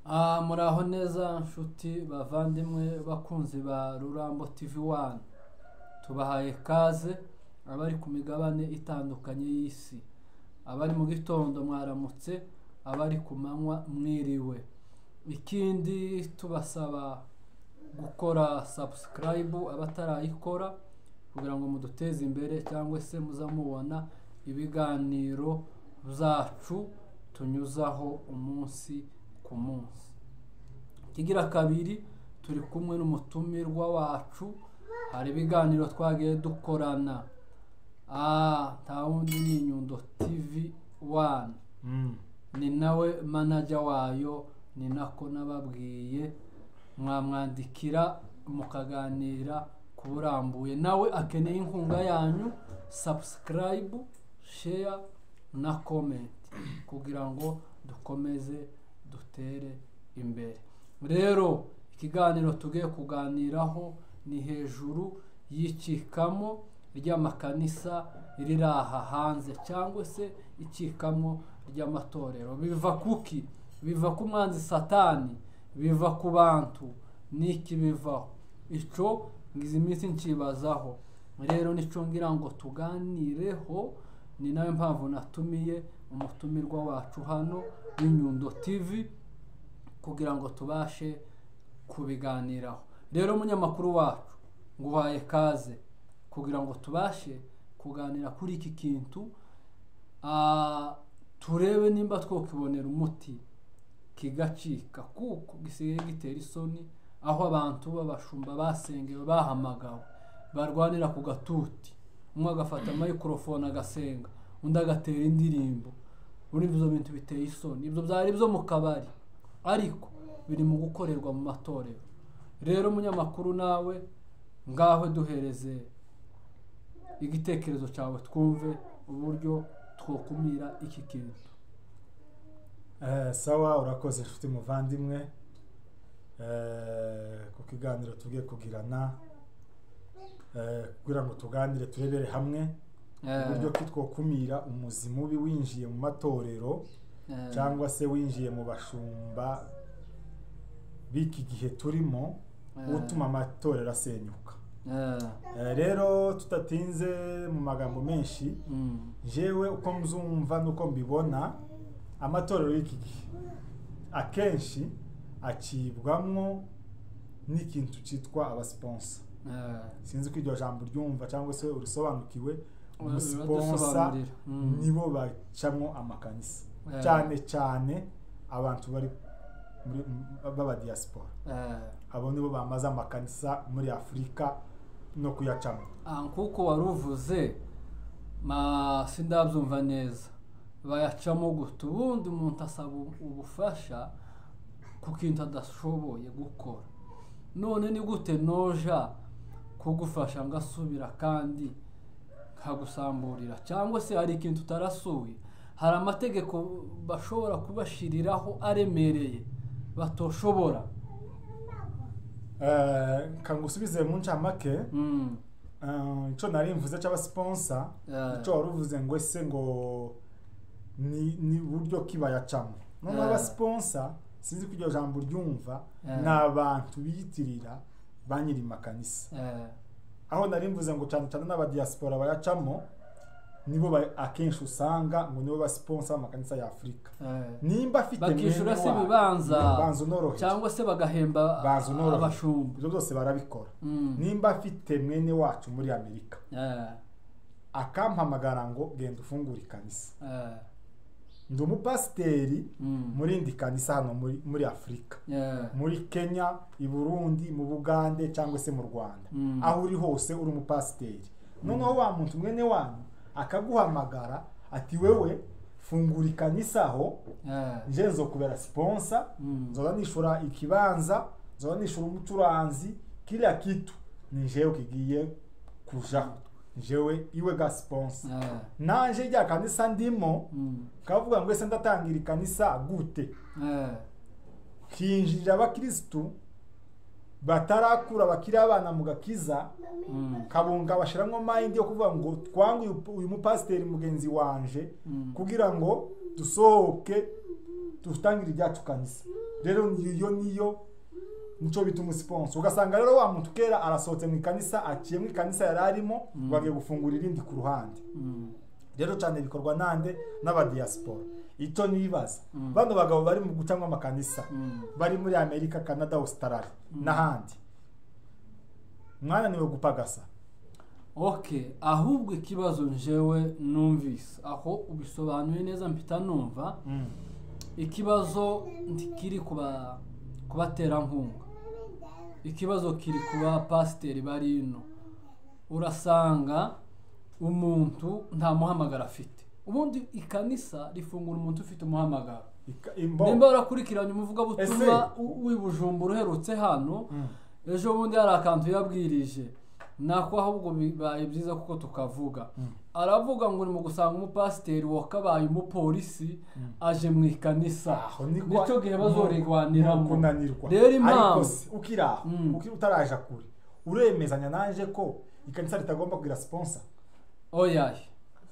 Muraho neza nshuti bavandimwe bakunzi ba Rurambo TV 1, tubahaye kaze abari ku migabane itandukanye y'isi, abari mu gitondo mwaramutse, abari ku manywa mwiriwe. Ikindi tubasaba gukora subscribe abatarayikora kugira ngo muduteze imbere, cyangwa se muzamubona ibiganiro byacu tunyuzaho umunsi ku munsi. Kigira kabiri, turi kumwe n'umutumirwa wacu, hari ibiganiro twagiye dukorana. Nta wundi ni Nyundo TV 1, ni nawe manager wayo, ni nako nababwiye mwamwandikira mukaganira ku burambuye. Nawe akeneye inkunga yanyu, subscribe, share na comment kugira ngo dukomeze dutere imbere. Rero ikiganiro tugiye kuganiraho ni hejuru y'icikamo ry'amakanisa riri aha hanze, cyangwa se icikamo ry'amatorero. Biva kuki? Biva ku mwanzi Satani, biva ku bantu, niki bivaho? Ico ngize iminsi nkibazaho. Rero nico ngira ngo tuganireho, ni nayo mpamvu natumiye umutumirwa wacu hano w'Inyundo TV kugira ngo tubashe kubiganiraho. Rero umunyamakuru wacu nguhaye kaze kugira ngo tubashe kuganira kuri iki kintu, turebe nimba twokibonera umuti kigacika, kuko gisigaye gitera isoni aho abantu b'abashumba basengewe bahamagawe barwanira ku gatuti, umwe agafata microphone agasenga, undi agatera indirimbo. Muri ibyo bintu biteye isoni, ibyo byari byo mu kabari, ariko biri mu gukorerwa mu matorero. Rero umunyamakuru nawe ngaho duhereze igitekerezo cyawe twumve uburyo twokumira iki kintu. Sawa, urakoze nshuti muvandimwe ku kiganiro tugiye kugirana, kugira ngo tuganire turebere hamwe uburyo ki twokumira umuzi mubi winjiye mu matorero, cyangwa se winjiye mu bashumba b'iki gihe turimo, utuma amatorero asenyuka. Rero tutatinze mu magambo menshi, jewe uko mzumva nuko mbibona, amatorero y'iki gihe akenshi acibwamwo n'ikintu cyitwa abasponsa. Sinzi ko iryo jambo ryumva cyangwa se urisobanukiwe. Umusponsa nibo bacamwo amakanisa, cyane cyane abantu bari muri baba diaspora. Abo nibo bamaze amakanisa muri Afrika no kuyacamo. Kuko waruvuze ma sindabyumva neza, bayacamo gute? Ubundi umuntu asaba ubufasha ku kintu adashoboye gukora. None ni gute noja kugufasha ngasubira kandi nkagusamburira? Cyangwa se hari ikintu utarasuye, hari amategeko bashobora kubashiriraho aremereye batoshobora. Kangusubize mu ncamake. Ico nari mvuze c'abasponsa, ico waruvuze ngo ese ngo ni buryo kibayacamo. None abasponsa, sinzi ko iryo jambo ryumva, ni abantu biyitirira ba nyiri makanisa. Aho nari mvuze ngo cyane cyane n'abadiaspora bayacamo, nibo akenshi usanga ngo nibo basponsa amakanisa ya Afrika. Nimba afite bakishura se bibanza cyangwa se bagahemba abashumba, ibyo byose barabikora. Nimba afite mwene wacu muri Amerika, akampamagara ngo genda ufungure ikanisa, ndi umupasiteri muri indi kanisa hano muri Afrika, muri Kenya, i Burundi, mu Bugande cyangwa se mu Rwanda, aho uri hose uri umupasiteri. Noneho wa muntu mwene wanyu akaguhamagara ati wewe fungura ikanisa aho, nje nzokubera sponsor, nzoba nishura ikibanza, nzoba nishura umucuranzi, kila kitu ni jewe kigiye kujaho, jewe iwe ga sponsor. Nanje rya kanisa ndimo kavuga ngo ese ndatangira ikanisa gute, kinjira abakristu batarakura bakiri abana mu gakiza, kabunga bashiramwo mind yo kuvuga ngo twangu uyu mupasiteri mugenzi wanje kugira ngo dusohoke dutangire ibyacu kanisa. Rero iyo niyo nico bita umusiponsa. Ugasanga rero wa muntu kera arasohotse mu ikanisa, aciye mu ikanisa yari arimo, bagiye gufungura irindi ku ruhande. Rero cyane bikorwa nande? N'abadiaspora. Icyo nibaza, bano bagabo bari mu gucamwa amakanisa, bari muri Amerika, Canada, Australia n'ahandi, mwananiwe gupagasa. Okay, ahubwo ikibazo njewe numvise aho ubisobanuye neza mpita numva ikibazo ntikiri kuba kubaterankunga, ikibazo kiri kuba pasiteri bari ino. Urasanga umuntu nta muhamagaro afite. Ubundi ikanisa rifungura umuntu ufite umuhamagaro. Nimba warakurikiranye umuvugabutumwa w'i Bujumbura uherutse hano, ejo bundi hari akantu yabwirije nako, ahubwo bibaye byiza kuko tukavuga. Aravuga ngo ni mu gusanga umupasiteri wakabaye umupolisi aje mu ikanisa, Aho niko nicyo gihe bazorigwaniramo. Kunanirwa. Rero Ariko impamvu se ukiri aho, ukiri utaraja kure, uremezanya nanje ko ikanisa ritagomba kugira sponsor? Oyaye,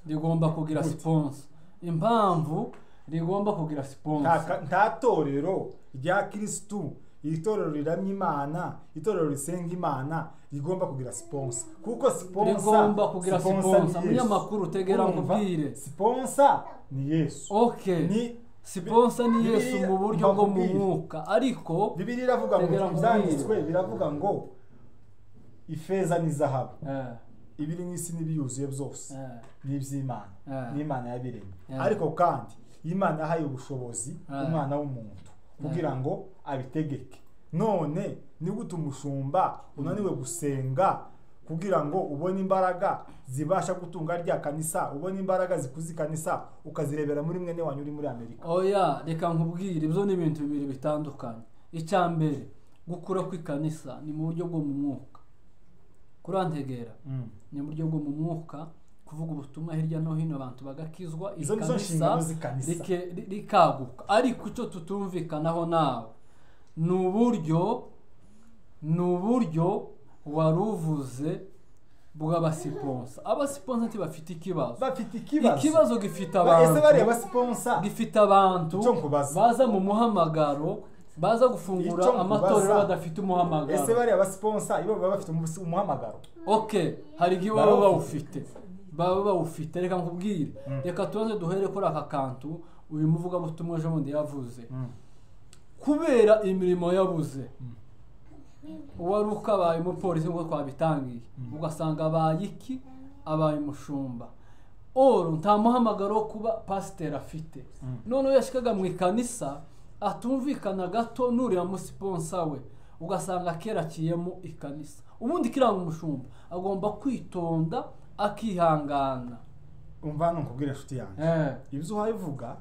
rigomba kugira Gute? sponsor. Impamvu rigomba kugira sponsor, Nta torero rya Kristu, itorero riramya Imana, itorero risenga Imana, rigomba kugira sponsor, kuko sponsor Rigomba kugira sponsor sponsor. ni Yesu. Munyamakuru, tegera Urumva? nkubwire. Sponsor ni Yesu. Okay, Ni sponsor ni Yesu Bibiliya- mu buryo bwo mu mbakubwire. mwuka, ariko Bibiliya iravuga ngo, Tegera nkubwire. ibyanditswe biravuga ngo ifeza n'izahabu, ibiri mu isi n'ibiyuzuye byose, ni iby'Imana, n'Imana yabiremye. Ariko kandi Imana yahaye ubushobozi umwana w'umuntu kugira ngo abitegeke. None ni gute umushumba unaniwe gusenga kugira ngo ubone imbaraga zibasha gutunga rya kanisa, ubone imbaraga zikuza ikanisa, ukazirebera muri mwene wanyu uri muri Amerika? Oya, reka nkubwire, ibyo ni ibintu bibiri bitandukanye. Icya mbere, gukura kw'ikanisa ni mu buryo bwo mu mwuka, kurantegera, ni mu buryo bwo mu mwuka, kuvuga ubutumwa hirya no hino, abantu bagakizwa, Izo nizo ikanisa nshingano z'ikanisa. Rikaguka. Ariko icyo tutumvikanaho nawe ni uburyo wari uvuze bw'abasiponsa. Abasiponsa ntibafite ikibazo. Bafite ikibazo. Ikibazo gifite Ese abantu, bariya basiponsa, gifite abantu Icyo nkubaza. baza mu muhamagaro, baza gufungura Icyo nkubaza. amatorero badafite umuhamagaro. Ese bariya basiponsa iyo baba bafite umuhamagaro? Okay, hari igihe baba bawufite, baba bawufite. Reka nkubwire, reka tubanze duhere kuri aka kantu uyu muvugabutumwa ejo bundi yavuze. Kubera imirimo yabuze, uwari ukabaye umupolisi nk'uko twabitangiye, ugasanga abaye iki? Abaye umushumba. Oro nta muhamagaro wo kuba pasiteri afite. Noneho yashikaga mu ikanisa, atumvikana gato n'uriya musiponsa we, ugasanga akeraciyemo ikanisa. Ubundi kiranga umushumba, agomba kwitonda, akihangana. Umva hano nkubwire, inshuti yanjye, ibyo uhaye uvuga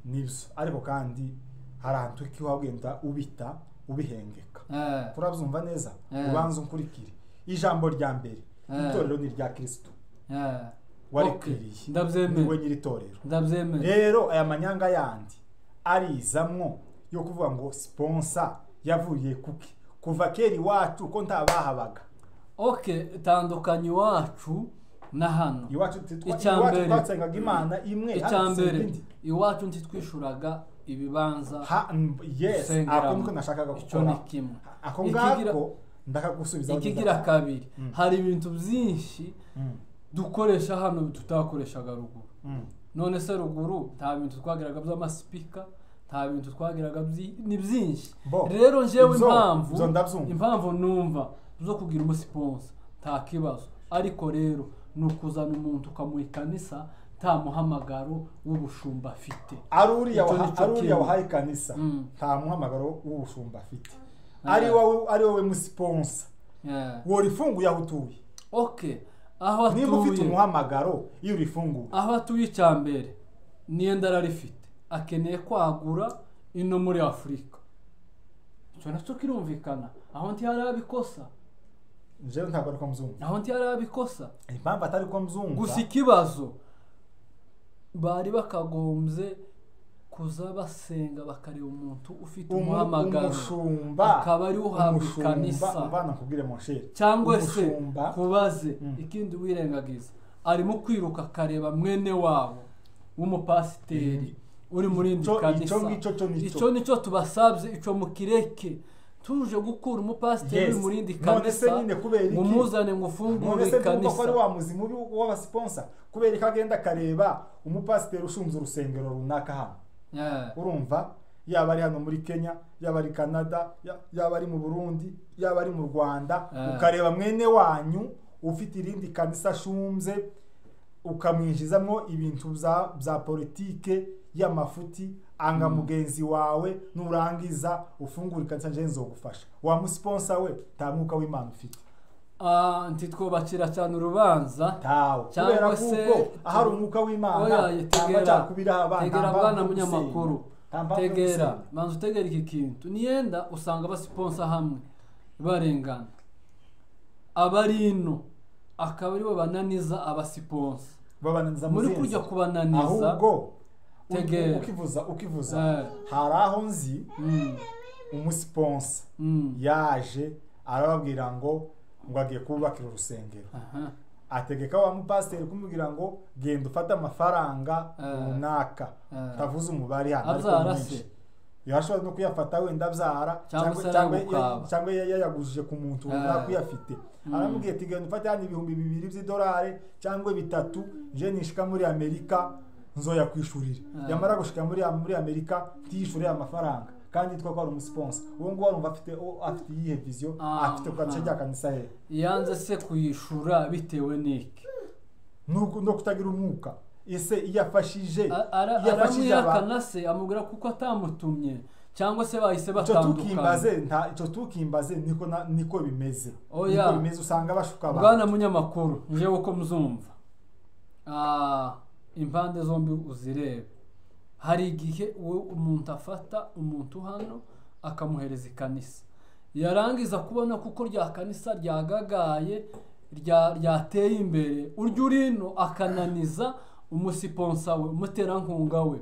nibyo, ariko kandi hari ahantu wagenda ubita ubihengeka. Turabyumva neza. Ubanza unkurikire. Ijambo rya mbere, itorero ni irya Kristo warikwiriye. Okay, ndabyemera. Niwe nyiri itorero. Ndabyemera. Rero aya manyanga yandi arizamwo yo kuvuga ngo sponsor yavuye kuki, kuva kera iwacu ko ntabahabaga? Okay, tandukanye iwacu na hano. Iwacu Icya iwacu mbere. twatsengaga Imana imwe, Icya hano dusenga mbere, indi. iwacu ntitwishuraga ibibanza Yes, dusengeramo. ako niko nashakaga Icyo ni gukora. kimwe. Ako ngako ndakagusubizaho neza Ikigira cyane. kabiri, hari ibintu byinshi dukoresha hano tutakoreshaga ruguru. None se ruguru nta bintu twagiraga by'amasipika, nta bintu twagiraga ni byinshi. Bo, Rero njyewe impamvu ibyo ndabyumva. impamvu numva zo kugira umusiponsa nta kibazo, ariko rero ni ukuzana umuntu ukamuha ikanisa nta muhamagaro w'ubushumba afite. Ari uriya Icyo ni cyo ari uriya kimwe. wahaye ikanisa, nta muhamagaro w'ubushumba afite. Ari wowe musiponsa, worifunguye aho utuye? Okay, aho Niba ufite atuye, umuhamagaro, iyo urifunguye. aho atuye, icya mbere niyo ararifite, akeneye kwagura ino muri Afurika, icyo nacyo kirumvikana. Aho ntiyarabikosa. Njyewe ntabwo ariko mbyumva. Aho ntiyarabikosa. Impamvu atari ko mbyumva, Gusa ikibazo, bari bakagombye kuza basenga, bakareba umuntu ufite umuhamagaro, umushumba, akaba ari uhabwa umushumba, ikanisa. Umva nakubwire, mon cher. Cyangwa se Umushumba, kubaze ikindi wirengagiza, arimo kwiruka akareba mwene wabo w'umupasiteri. Uri muri indi kanisa. Icyo nicyo tubasabye, icyo mukireke. Tuje gukura umupasiteri uri muri indi kanisa ngo umuzane ngo ufungure ikanisa. Ko ari wa muzimu w'abasponsa, kubera ko agenda akareba umupasiteri ushinze urusengero runaka hano. Urumva, yaba ari hano muri Kenya, yaba ari Canada, yaba ari mu Burundi, yaba ari mu Rwanda, ukareba mwene wanyu ufite irindi kanisa ashumbye, ukamwinjizamo ibintu bya politike y'amafuti, anga mugenzi wawe, nurangiza ufungura ikanisa nje nzogufasha. Wa musponsa we nta mwuka w'Imana ufite. Ntitwubakira cyane urubanza cyangwa se ahari umwuka w'Imana tegera bwana munyamakuru, tegera manzu utegera iki kintu niyenda usanga abasiponsa hamwe barengana, abarino akaba aribo bananiza abasiponsa, babananiza muri kujya kubananiza. Ahubwo ukivuza hari aho nzi umusiponsa yaje arababwira ngo agiye kubakira urusengero, ategeka wa mupasiteri kumubwira ngo genda ufate amafaranga runaka, tavuze umubare hano ariko menshi, yashobora no kuyafata wenda abyara cyangwa yayagujije ku muntu runaka uyafite. Aramubwiye ati genda ufate hano $2,000 by'idolari cyangwa 3, nje nishika muri Amerika nzoya kwishurira. Yamara gushika muri Amerika ntiyishure amafaranga, kandi yitwa ko ari umusiponsa. Uwo nguwo arumva afite iyihe vision, afite kugace rya kanisa he yanze se kuyishura bitewe n'iki? No kutagira umwuka. Ese iyo afashije aramwihakana se amubwira kuko atamutumye, cyangwa se bahise batandukana. Icyo tukimbaze niko bimeze. Niko bimeze, usanga bashuka abantu. Bwana munyamakuru, njewe uko muzumva impande zombi uzirebe. Hari igihe umuntu afata umuntu hano akamuhereza ikanisa, yarangiza kubona kuko rya kanisa ryagagaye ryateye imbere, urya urino akananiza umusiponsa we, umuterankunga we,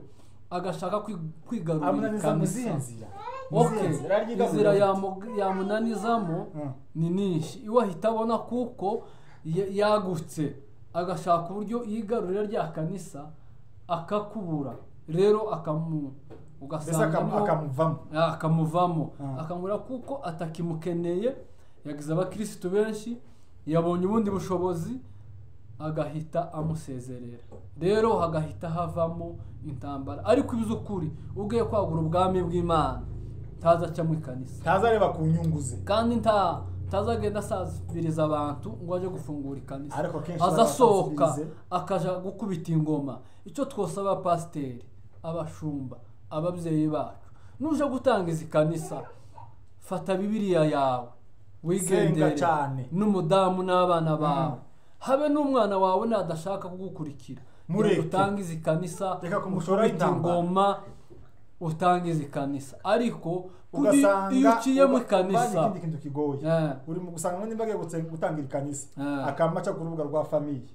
agashaka kwigarurira ikanisa. Inzira yamunanizamo ni nyinshi, iwe ahita abona kuko yagutse, agashaka uburyo yigarurira rya kanisa akakubura, rero ugasanga akamuvamo, akamubura kuko atakimukeneye, yagize abakirisitu benshi, yabonye ubundi bushobozi, agahita amusezerera. Rero hagahita havamo intambara. Ariko iby'ukuri ugiye kwagura ubwami bw'Imana ntazaca mu ikanisa, ntazareba ku nyungu ze, kandi ntazagenda asabiriza abantu ngo aje gufungura ikanisa, azasohoka akaja gukubita ingoma. Icyo twosaba pasiteri, abashumba, ababyeyi bacu, nuje gutanga izi kanisa, fata Bibiliya yawe wigendere n'umudamu n'abana bawe, habe n'umwana wawe nadashaka kugukurikira, utanga izi kanisa, ukubita ingoma, utanga izi kanisa. Ariko iyo uciye mu kanisa ikindi kintu kigoye, uri mu gusanga nimba agiye gutangira ikanisa akamaca ku rubuga rwa famiye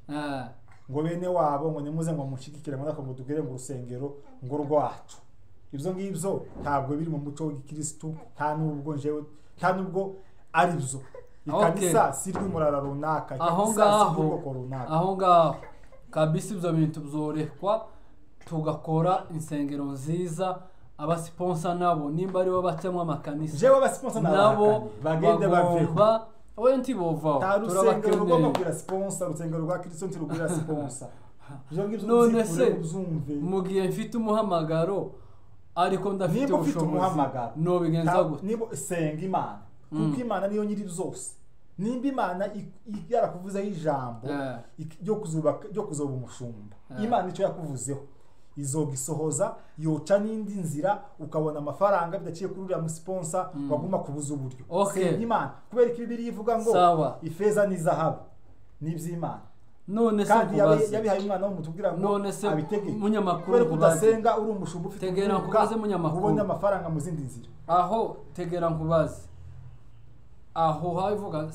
ngo bene wabo ngo nimuze ngo mushigikire ngo nako mudugere ngo urusengero ngo rwacu. Ibyo ngibyo ntabwo biri mu muco w'igikristo, nta nubwo njewe, nta nubwo ari byo. Ikanisa si ry'umurara runaka, ikanisa si ry'ubwoko runaka. Aho ngaho kabisa ibyo bintu byorekwa, tugakora insengero nziza. Abasiponsa nabo nimba aribo bacamwa amakanisa, jewe abasiponsa nabo bagende baveho, oya ntibovaho, turabakeneye. Rugomba kugira sponsor, urusengero rwa Kristo ntirugura sponsor. None se mu gihe mfite umuhamagaro ariko ndafite ubushobozi, nobigenza gute? Niba senga Imana, kuko Imana niyo nyiri byose. Nimba Imana yarakuvuzeho ijambo ryo kuzoba umushumba, Imana icyo yakuvuzeho izogisohoza, yoca n'indi nzira ukabona amafaranga bidaciye kuri uriya musiponsa waguma kubuza uburyo. Senga Imana, kubera ko Bibiliya ivuga ngo ifeza n'izahabu ni iby'Imana. None se kandi yabihaye umwana w'umuntu kugira ngo abitegeke. Munyamakuru, kudasenga uri umushumba ufite tegera nkubaze munyamakuru, ubone amafaranga mu zindi nzira. Aho tegera nkubaze, aho havuga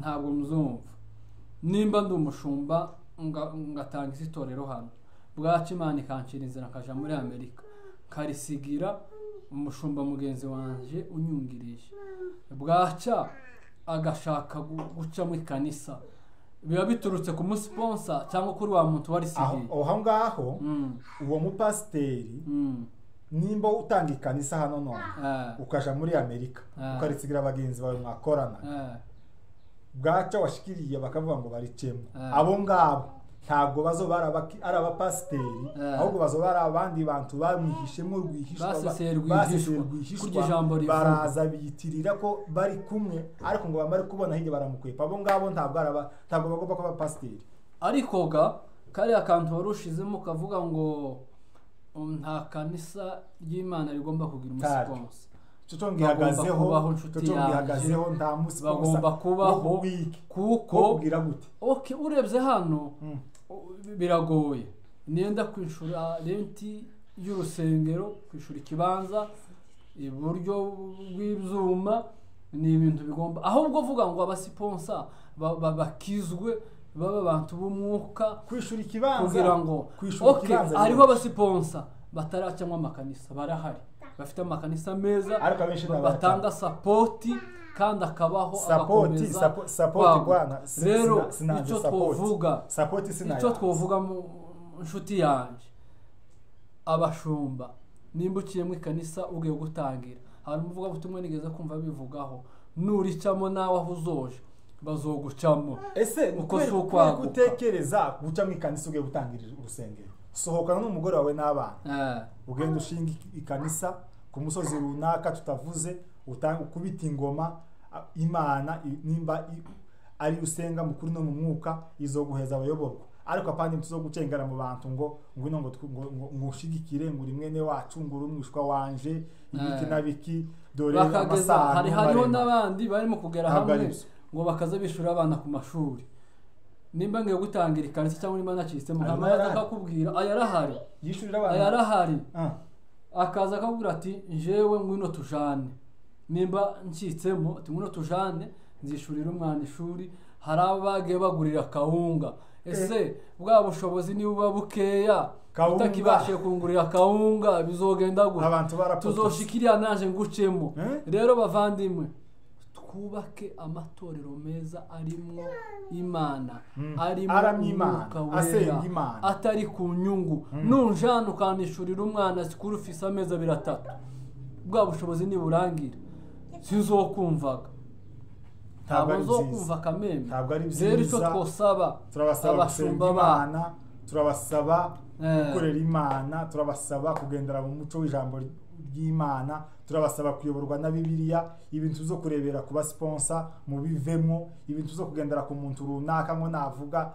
ntabwo muzumva. Nimba ndi umushumba ngatanga itorero hano, bwacu Imana ikancira inzira nkaja muri Amerika, karisigira umushumba mugenzi wanje unyungirije, bwaca agashaka guca mu ikanisa, Biba biturutse ku musiponsa cyangwa kuri wa muntu warisigiye. Aho ngaho uwo mupasiteri nimba utanga ikanisa hano none ukaja muri Amerika ukaritsigira bagenzi bawe mwakorana bwaca washikiriye bakavuga ngo baricemo, abo ngabo ntabwo bazo ari abapasiteri, ahubwo bazo bari abandi bantu bamwihishemo rwihishwa, baseseye rwihishwa, baraza biyitirira ko bari kumwe, ariko ngo bamare kubona hirya baramukwepa. Abo ngabo ntabwo bagomba kuba abapasiteri. Ariko ga kariya kantu warushizemo kavuga ngo nta kanisa ry'Imana rigomba kugira umusiponsa. Cyo nta musiponsa bagomba kubaho, kuko okay, urebye hano biragoye. Nenda kwishura renti y'urusengero, kwishura ikibanza, iburyo bw'ibyuma, ni ibintu bigomba. Ahubwo vuga ngo abasiponsa bakizwe baba abantu b'umwuka, kwishura ikibanza kugira ngo okay, hariho abasiponsa bataracamwa amakanisa, barahari bafite amakanisa meza batanga sapoti kandi akabaho agakomeza sapoti bwana. Rero icyo twovuga, icyo twovuga mu nshuti yanjye, abashumba nimba uciye mu ikanisa ugiye gutangira, hari umuvuga butumwa nigeze kumva bivugaho, nuricamo nawe aho uzoje bazogucamo. Ese uko gutekereza guca mu ikanisa ugiye gutangira urusengero, sohokana n'umugore wawe n'abana, ugenda ushinga ikanisa ku musozi runaka tutavuze, ukubita ingoma, Imana nimba ari usenga mukuru no mu mwuka izoguheza abayoborwa. Ariko apandi tuzo gucengera mu bantu ngo ngwino ngo ngushigikire ngo uri mwene wacu ngo uri umwishwa wanje ibiki nabiki, dore amasaha. Hari hariho n'abandi barimo kugera hamwe ngo bakaza bishura abana ku mashuri. Nimba ngiye gutangira ikanisa cyangwa nimba nacitsemo, hamaze akakubwira ayarahari, yishurira abana ayarahari, akaza akakubwira ati njewe ngwino tujane, nimba ncitsemo ati ngwino tujane nzishurira umwana ishuri. Hari abagiye bagurira kawunga. Ese bwa bushobozi niba buba bukeya utakibashe kungurira kawunga bizogenda gute? Tuzoshikiriya naje ngucemo. Rero bavandimwe, twubake amatorero meza arimwo Imana, arimo umwuka wera, atari ku nyungu. Nunjana ukanishurira umwana school fees amezi 2 3, bwa bushobozi niburangira sinzokumvaga, ntabwo nzokumva kameme. Ntabwo ari byiza. Rero icyo twosaba, turabasaba gusenga Imana, turabasaba gukorera Imana, turabasaba kugendera mu muco w'ijambo ry'Imana, turabasaba kuyoborwa na Bibiliya. Ibintu zo kurebera kuba sponsor mubivemo, ibintu zo kugendera ku muntu runaka ngo navuga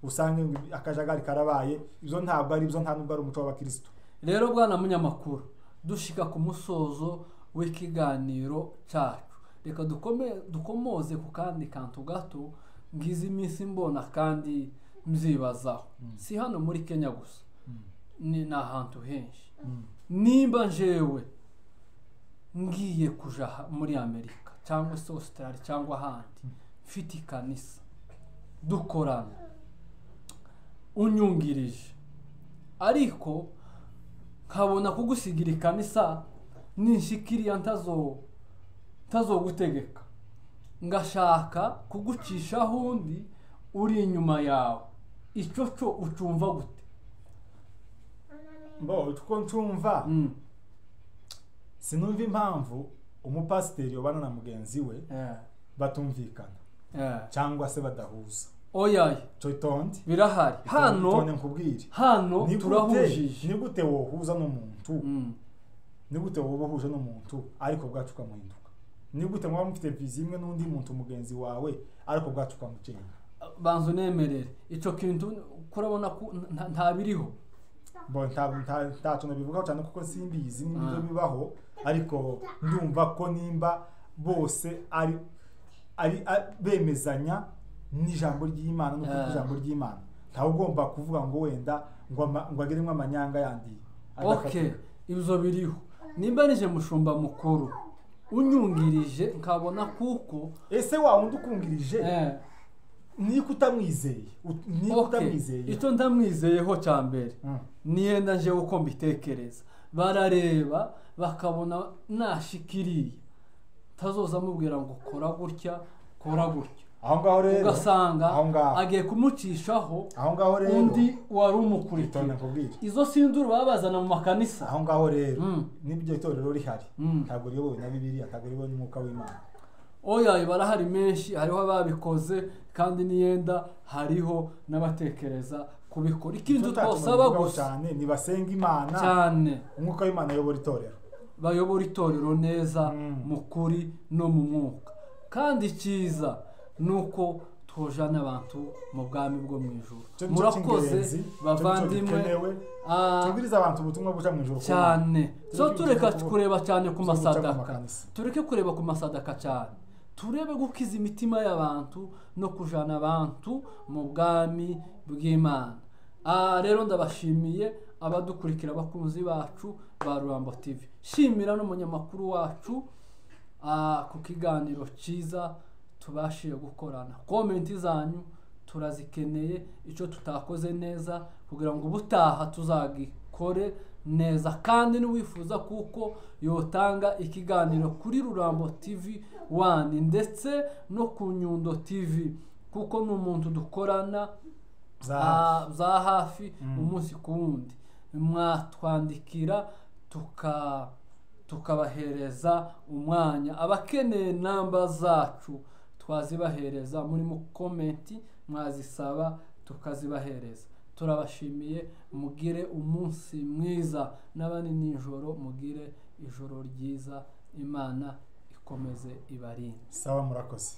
usange akajagari karabaye, ibyo ntabwo ari byo, nta nubwo ari umuco w'abakristo. Rero bwana munyamakuru, dushika ku musozo w'ikiganiro cyacu, reka dukomoze ku kandi kantu gato ngize iminsi mbona kandi mzibazaho. Si hano muri Kenya gusa, ni n'ahantu henshi. Nimba njewe ngiye kuja muri Amerika cyangwa se Australia cyangwa ahandi, mfite ikanisa dukorana, unyungirije, ariko nkabona kugusigira ikanisa ninshikiriya ntazogutegeka, ngashaka kugucishaho undi uri inyuma yawe, icyo cyo ucumva gute? Mbo uko ncumva, sinumva impamvu umupasiteri ubana na mugenzi we batumvikana cyangwa se badahuza. Oya, cyo birahari hano, hano turahujije. Ni gute wohuza n'umuntu? Ni gute woba uhuje n'umuntu ariko bwacu ukamuhinduka? Ni gute mwaba mufite vizi imwe n'undi muntu mugenzi wawe ariko bwacu ukamucenga? Banza unemerere icyo kintu, kurabona ko ntabiriho. Bo nta nabivugaho cyane kuko simbizi n'ibyo bibaho, ariko ndumva ko nimba bose ari bemezanya n'ijambo ry'Imana no kuko ijambo ry'Imana ntawe ugomba kuvuga ngo wenda ngo ageremo amanyanga yandi. Okay, ibyo biriho. Nimba nije mushumba mukuru unyungirije nkabona kuko ese wa wundi ukungirije niko utamwizeye, niko utamwizeye, icyo ndamwizeyeho cya mbere niyenda nje uko mbitekereza, barareba bakabona nashikiriye, tazoza amubwira ngo kora gutya kora gutya, Aho ngaho rero, ugasanga aho ngaho agiye kumucishaho aho ngaho rero undi wari umukurikira. Itonde nkubwire. Izo sinduru baba bazana mu makanisa. Aho ngaho rero, n'ibyo itorero rihari, ntabwo riyobowe na Bibiliya, ntabwo riyobowe n'umwuka w'Imana. Oya, barahari menshi, hariho ababikoze kandi niyenda hariho n'abatekereza kubikora. Ikindi Icyo ntacyo twosaba babivugaho gusa cyane, nibasenga Imana, cyane umwuka w'Imana ayobora itorero, bayobora itorero neza mu kuri no mu mwuka. Kandi icyiza ni uko twojana abantu mu bwami bwo mu ijuru. Icyo nicyo Murakoze cy'ingenzi, icyo nicyo bavandimwe. gikenewe. Tubwirize abantu ubutumwa buja mu ijuru ku Mana. Cyane so Tureke tureka ubutumwa kureba cyane ku buca mu masadaka, makanisa. tureke kureba ku masadaka cyane, turebe gukiza imitima y'abantu no kujana abantu mu bwami bw'Imana. Rero ndabashimiye abadukurikira, abakunzi bacu ba Rurambo TV. Shimira n'umunyamakuru wacu ku kiganiro cyiza tubashije gukorana. Comment zanyu turazikeneye, icyo tutakoze neza kugira ngo ubutaha tuzagikore neza. Kandi niwifuza kuko yotanga ikiganiro kuri Rurambo TV 1 ndetse no ku Nyundo TV, kuko ni umuntu dukorana Za hafi. Za hafi umunsi ku wundi, mwatwandikira tukabahereza umwanya. Abakeneye namba zacu twazibahereza muri mu comment, mwazisaba tukazibahereza. Turabashimiye, mugire umunsi mwiza, n'abandi nijoro mugire ijoro ryiza. Imana ikomeze ibarinde. Sawa, murakoze.